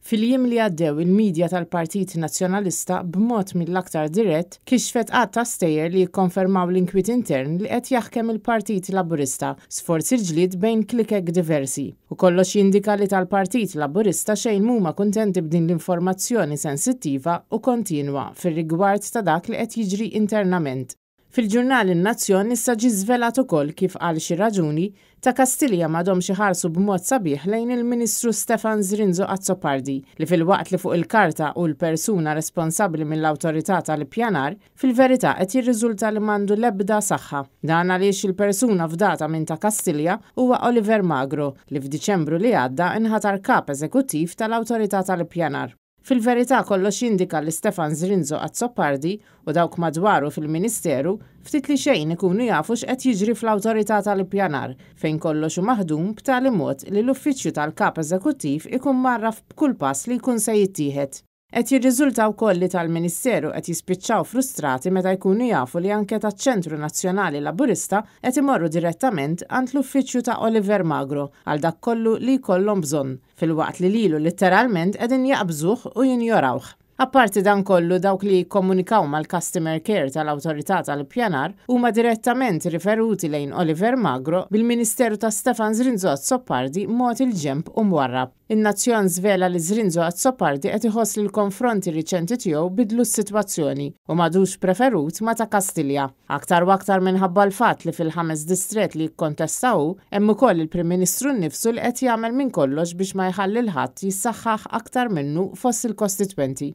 Fil-jiem li għaddew il-media tal-Partit Nazzjonalista b'mod mill-aktar dirett kixfet għadd ta' stejjer li jikkonfermaw l-inkwiet intern li qed jaħkem il-Partit Laburista sforz il-ġlied bejn klikek diversi. U kollox jindika li tal-Partit Laburista xejn m'huma kuntenti b'din l-informazzjoni sensittiva u kontinwa fir-rigward ta' dak li qed jiġri internament. Fil-ġurnal In-Nazzjon issa ġie żvelat ukoll kif għal xi raġuni, ta' Kastilja m'għadhomx iħarsu b'mod sabiħ lejn il-Ministru Stefan Zrinzo Azzopardi li filwaqt li fuq il-karta hu l-persuna responsabbli mill-Awtorità tal-Ippjanar, fil-verità qed jirriżulta li m'għandu l-ebda saħħa. Dan għaliex il-persuna fdata minn ta' Kastilja huwa Oliver Magro li f'Diċembru li għadda nħatar Kap Eżekuttiv tal-Awtorità tal-Ippjanar. Fil-verità kollox jindika li Stefan Zrinzo Azzopardi u dawk madwaru fil-Ministeru ftit li xejn ikunu jafu x'qed jiġri fl-Awtorità tal-Ippjanar fejn kollox hu maħdum b'tali mod li l-uffiċċju tal-Kap Eżekuttiv ikun mgħarraf b'kull pass li jkun se jittieħed. Qed jirriżulta wkoll li tal-Ministeru qed jispiċċaw frustrati meta jkunu jafu li anke taċ-Ċentru Nazzjonali Laburista qed imorru direttament għand l-uffiċċju ta' Oliver Magro għal dak kollu li jkollhom bżonn. filwaqt li lilu litteralment qegħdin jaqbżuh u jinjorawh. Apparti dan kollu, dawk li jikkomunikaw mal-customer care tal-Awtorità tal-Ippjanar huma direttament riferuti lejn Oliver Magro bil-Ministeru ta' Stefan Zrinzo Azzopardi mogħti l-ġenb u mwarrab. In-Nazzjon żvela li Zrinzo Azzopardi qed iħoss li l-konfronti riċenti tiegħu bidlu s-sitwazzjoni u m'għadux preferut ma' ta' Kastilja. Aktar u aktar minħabba l-fatt li fil-ħames distrett li jikkontesta hu, hemm ukoll il-Prim Ministru nnifsu li qed jagħmel minn kollox biex ma jħalli 'l ħadd jissaħħaħ aktar minnu fost il-kostitwenti.